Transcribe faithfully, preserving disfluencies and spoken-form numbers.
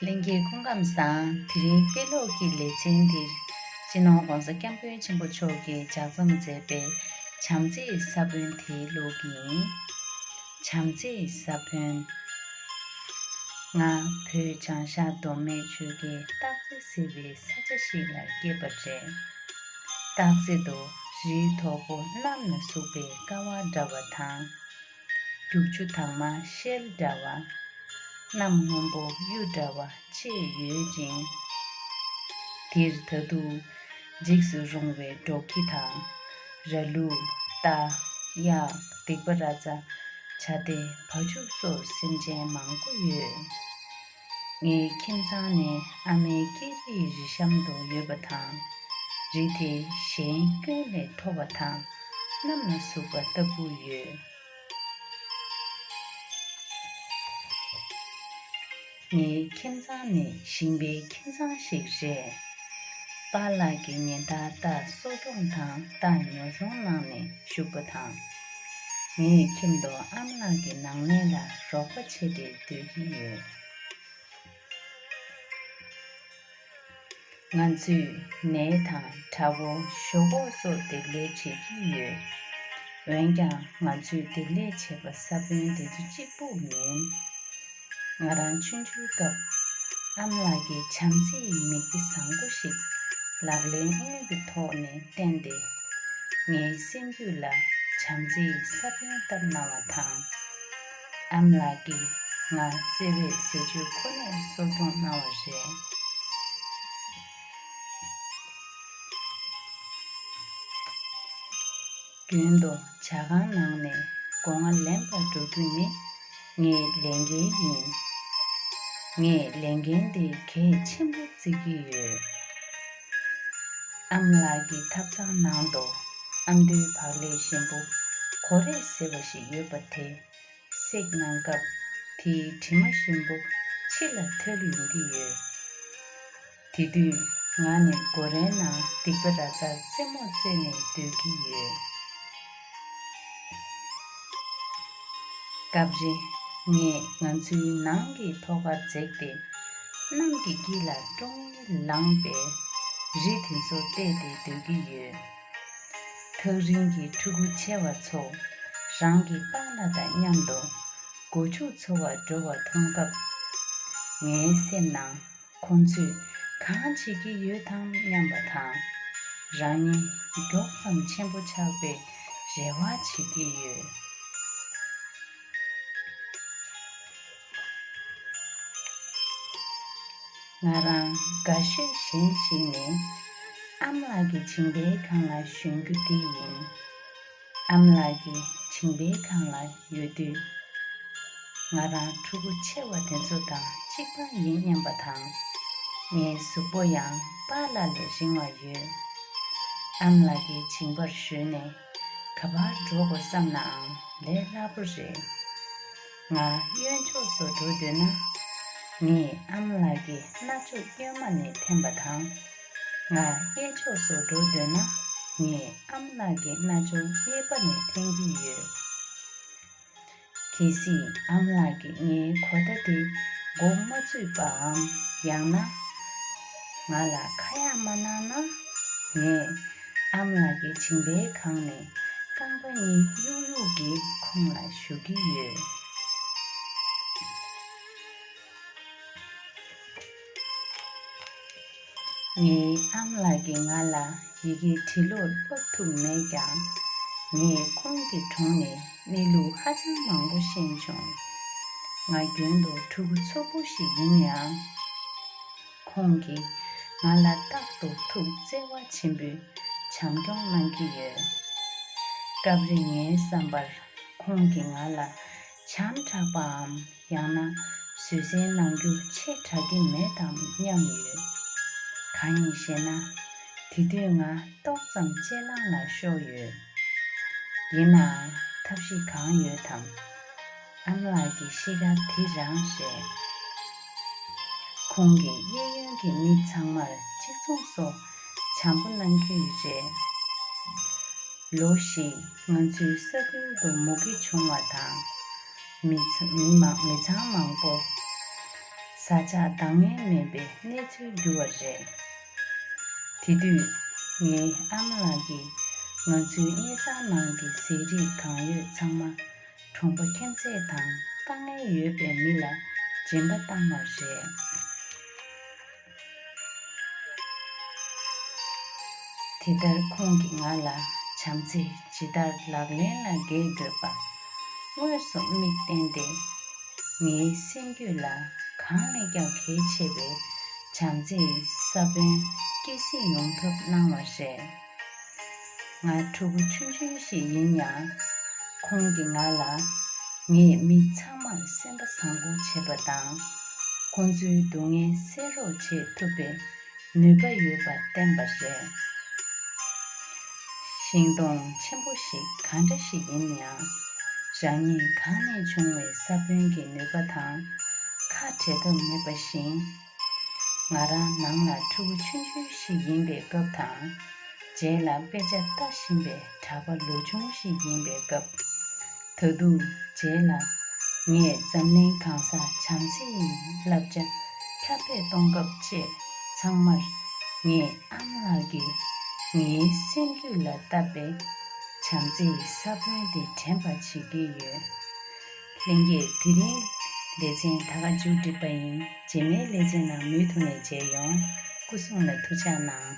ལྷན་རྒྱས་སྐུ་ཁམས་བཟང་། དེ་རིང་དཔེ་ཀློག་གི་ལེ་ཚན་འདིར་སྤྱི་ནོར་༸གོང་ས་༸སྐྱབས་མགོན་ཆེན་པོ་མཆོག་གིས་ལྗགས་རྩོམ་མཛད་པའི་བྱམས་བརྩེའི་ས་བོན་དེའི་ཀློག་གི་ཡིན། བྱམས་བརྩེའི་ས་བོན། ང་བོད་བྱང་ཤར་མདོ་སྨད་ཆོལ་ཁའི་སྟག་རྩེ་ཟེར་བའི་ས་ཆ་ཞིག་ལ་སྐྱེས་པ་རེད། སྟག་རྩེ་དུ་རི་མཐོ་པོ་གནམ་ལ་ཟུག་པའི་ཀ་བ་འདྲ་བ་དང་། རྒྱུག་ཆུ་དྭངས་མ་ཤེལ་འདྲ་བ། གནམ་སྔོན་པོ་གཡུ་འདྲ་བ་བཅས་ཡོད་ཅིང་། འདིར་ད་དུང་འཇིགས་སུ་རུང་བའི་འབྲོག་ཁྱི་དང་། ར་ལུག་རྟ། གཡག་སྡིག་པ་ར་ཙ། བྱ་དེ་བ་ཕྱུགས་སོགས་སེམས་ཅན་མང་པོ་ཡོད། ངའི་ཁྱིམ་ཚང་ནི་ཨ་མའི་སྐྱེས་རིའི་རི་གཤམ་དུ་ཡོད་པ་དང་། རི་དེ་གཞན་ཀུན་ལས་མཐོ་བ་དང་གནམ་ལ་ཟུག་པ་ལྟ་བུ་ཡོད། ངའི་ཁྱིམ་ཚང་ནི་ཞིང་པའི་ཁྱིམ་ཚང་ཞིག་རེད། པཱ་ལགས་ཀྱིས་ཉིན་ལྟར་རྟ་གསོ་སྐྱོང་དང་རྟ་ཉོ་ཚོང་གནང་ནས་བཞུགས་པ་དང་། ངའི་ཁྱིམ་དུ་ཨ་མ་ལགས་ཀྱི་ནང་ལས་ལ་རོགས་པ་བྱས་ཏེ་སྡོད་ཀྱི་ཡོད། ང་ཚོས་ནས་དང་བྲ་བོ་ཞོག་ཁོག་སོགས་འདེབས་ལས་བྱེད་ཀྱི་ཡོད། འོན་ཀྱང་ང་ཚོས་འདེབས་ལས་བྱེད་པ་ས་བོན་དེ་ཚོ་གཅིག་པུ་མིན། ང་རང་ཆུང་ཆུང་སྐབས་ཨ་མ་ལགས་ཀྱིས་བྱམས་བརྩེའི་མིག་དཔེ་བཟང་པོ་ཞིག་ལག་ལེན་དངོས་ཀྱི་ཐོག་ནས་བསྟན་ཏེ། ངའི་སེམས་རྒྱུད་ལ་བྱམས་བརྩེའི་ས་བོན་བཏབ་གནང་བ་དང་། ཨ་མ་ལགས་ཀྱིས་ང་བརྩེ་བའི་ཟས་བཅུད་ཁོ་ནས་གསོ་སྐྱོང་གནང་བ་རེད། རྒྱུན་དུ་ཇ་ཁང་ནང་ནས་སྒོ་ང་ལེན་པར་འགྲོ་རྒྱུ་ནི་ངའི་ལས་འགན་ཡིན། ངས་ལས་འགན་དེ་གལ་ཆེན་པོ་བརྩི་གི་ཡོད། ཨ་མ་ལགས་ཀྱི་ཐབ་ཚང་ནང་དུ་ཨ་མདོའི་བག་ལེབ་ཞིམ་པོ་གོ་རེ་ཟེར་བ་ཞིག་ཡོད་པ་དེ། བསྲེགས་གནང་སྐབས་དེའི་དྲི་མ་ཞིམ་པོ་ཕྱི་ལ་ཐོན་ཡོང་གི་ཡོད། དེ་དུས་ང་ནི་སྒོ་རའི་ནང་སྡིག་པ་ར་ཙ་རྩེད་མོ་རྩེ་ནས་སྡོད་ཀྱི་ཡོད། སྐབས་རེ་ངས་ང་ཚོའི་ནང་གི་ཐོག་ཁར་འཛེགས་ཏེ་གནམ་གྱི་དཀྱིལ་ལ་ཀྲོང་ངེར་ལངས་པའི་རི་དེ་ཚོ་བལྟས་ཏེ་སྡོད་ཀྱི་ཡོད། ཐག་རིང་གི་ཕྲུ་གུ་ཆེ་བ་ཚོ་རང་གི་པཱ་ལགས་དང་མཉམ་དུ་སྒོ་ཕྱུགས་འཚོ་བར་འགྲོ་བ་མཐོང་སྐབས། ངའི་སེམས་ནང་ཁོང་ཚོས་གང་བྱེད་ཀྱི་ཡོད་དམ་སྙམ་པ་དང་། རང་ཉིད་མགྱོགས་ཙམ་ཆེན་པོ་ཆགས་པའི་རེ་བ་བྱེད་ཀྱི་ཡོད། ང་རང་དགའ་ཤོས་གཞན་ཞིག་ནི་ཨ་མ་ལགས་ཀྱི་མཇིང་པའི་སྒང་ལ་ཞོན་རྒྱུ་དེ་ཡིན། ཨ་མ་ལགས་ཀྱི་མཇིང་པའི་སྒང་ལ་ཡོད་དུས། ང་རང་ཕྲུ་གུ་ཆེ་བ་དེ་ཚོ་དང་གཅིག་པ་ཡིན་སྙམ་པ་དང་། ངའི་གཟུགས་པོ་ཡང་པཱ་ལགས་ལས་རིང་བ་ཡོད། ཨ་མ་ལགས་ཀྱི་མཇིང་པར་ཞོན་ནས་ག་པར་འགྲོ་དགོས་བསམ་ནའང་ལས་སླ་པོ་རེད། ང་གཡོན་ཕྱོགས་སུ་འགྲོ་འདོད་ན། ངས་ཨ་མ་ལགས་ཀྱི་རྣ་ཅོག་གཡོན་མ་ནས་འཐེན་པ་དང་། ང་གཡས་ཕྱོགས་སུ་འགྲོ་འདོད་ན། ངས་ཨ་མ་ལགས་ཀྱི་རྣ་ཅོག་གཡས་པ་ནས་འཐེན་གྱི་ཡོད། གལ་སྲིད་ཨ་མ་ལགས་ཀྱིས་ངའི་གོ་བརྡ་དེ་མགོ་མ་ཚོས་པའམ། ཡང་ན་ང་ལ་ཁ་ཡག་མ་གནང་ན། ངས་ཨ་མ་ལགས་ཀྱི་མཇིང་པའི་སྒང་ནས་རྐང་པ་གཉིས་གཡུག་གཡུག་གིས་ཁོང་ལ་གཞུ་གི་ཡོད། ངའི་ཨ་མ་ལགས་ཀྱིས་ང་ལ་ཡི་གེ་འབྲི་ཀློག་སློབ་ཐུབ་མེད་ཀྱང་། ངས་ཁོང་གི་དྲུང་ནས་གནས་ལུགས་ཧ་ཅང་མང་པོ་ཤེས་བྱུང་། ང་རྒྱུན་དུ་ཕྲུ་གུ་ཚོགས་པོ་ཞིག་ཡིན་ཡང་། ཁོང་གིས་ང་ལ་རྟག་ཏུ་ཐུགས་བརྩེ་བ་ཆེན་པོས་བྱམས་སྐྱོང་གནང་གི་ཡོད། སྐབས་རེ་ངའི་བསམ་པར་ཁོང་གིས་ང་ལ་བྱམས་དྲགས་པའམ། ཡང་ན་བཟོད་བསྲན་གནང་རྒྱུ་ཆེ་དྲགས་ཀྱི་མེད་དམ་སྙམ་ཡོད། གང་ཡིན་ཞེ་ན། དེ་དུས་ང་ཏོག་ཙམ་གཅེས་ལངས་ལ་ཤོར་ཡོད། ཡིན་ནའང་ཐབས་ཤེས་གང་ཡོད་དམ། ཨ་མ་ལགས་ཀྱི་གཤིས་ཀ་དེ་རང་རེད། ཁོང་གིས་གཡས་གཡོན་གྱི་མི་ཚང་མར་གཅིག་མཚུངས་སུ་བྱམས་པོ་གནང་གི་རེད། ལོ་ཞིག་ང་ཚོའི་ས་ཁུལ་དུ་མུ་གེ་བྱུང་བ་དང་། མི་ཚ- མི་མང- མི་ཚང་མང་པོ་ བཟའ་བཅའ་འདང་ངེས་མེད་པའི་གནས་ཚུལ་གྱུར་བ་རེད། དེ་དུས་ངའི་ཨ་མ་ལགས་ཀྱིས་ང་ཚོའི་གཉེར་ཚང་ནང་གི་ཟས་རིགས་གང་ཡོད་ཚང་མ་གྲོང་པ་ཁྱིམ་མཚེས་དང་དཀའ་ངལ་ཡོད་པའི་མི་ལ་སྦྱིན་པ་བཏང་བ་རེད། དེ་ལྟར་ཁོང་གིས་ང་ལ་བྱམས་བརྩེ་ཇི་ལྟར་ལག་ལེན་ལ་འགེལ་དགོས་པ་དངོས་སུ་མིག་བསྟན་ཏེ། ངའི་སེམས་རྒྱུད་ལ་གང་ལས་ཀྱང་གལ་ཆེ་བའི་བྱམས་བརྩེའི་ས་བོན་སྐྱེ་སྲིད་ཡོང་ཐབས་གནང་བ་རེད། ང་ཕྲུ་གུ་ཆུང་ཆུང་ཞིག་ཡིན་ཡང་། ཁོང་གིས་ང་ལ་ངས་མི་ཚང་མར་སེམས་པ་བཟང་པོ་བྱེད་པ་དང་། ཁོང་ཚོའི་སྡུག་བསྔལ་སེལ་རོགས་བྱེད་ཐུབ་པའི་ནུས་པ་ཡོད་པ་བསྟན་པ་རེད། ཤིང་སྡོང་ཆེན་པོ་ཞིག་གང་འདྲ་ཞིག་ཡིན་ཡང་། རང་ཉིད་གང་ནས་བྱུང་བའི་ས་བོན་གྱི་ནུས་པ་དང་ཁ་བྲལ་ཐབས་མེད་པ་བཞིན། ང་རང་ནང་ལ་ཕྲུ་གུ་ཆུང་ཆུང་ཞིག་ཡིན་པའི་སྐབས་དང་། རྗེས་ལ་དཔེ་ཆ་ལྟ་བཞིན་པའི་གྲྭ་པ་ལོ་ཆུང་ཞིག་ཡིན་པའི་སྐབས། ད་དུང་རྗེས་ལ་ངས་འཛམ་གླིང་གང་སར་བྱམས་བརྩེ་ཡི་བསླབ་བྱ་ཁྱབ་སྤེལ་གཏོང་སྐབས་བཅས་ཚང་མར། ངས་ཨ་མ་ལགས་ཀྱིས་ངའི་སེམས་རྒྱུད་ལ་བཏབ་པའི་བྱམས་བརྩེའི་ས་བོན་དེ་དྲན་པར་བྱེད་ཀྱི་ཡོད། ལྷན་རྒྱས། དེ་རིང་ལེ་ཚན་ད་ག་མཇུག་སྒྲིལ་པ་ཡིན། རྗེས་མའི་ལེ་ཚན་ནང་མུ་མཐུད་ནས་མཇལ་ཡོང་། སྐུ་གཟུགས་ལ་ཐུགས་ཅག་གནང་།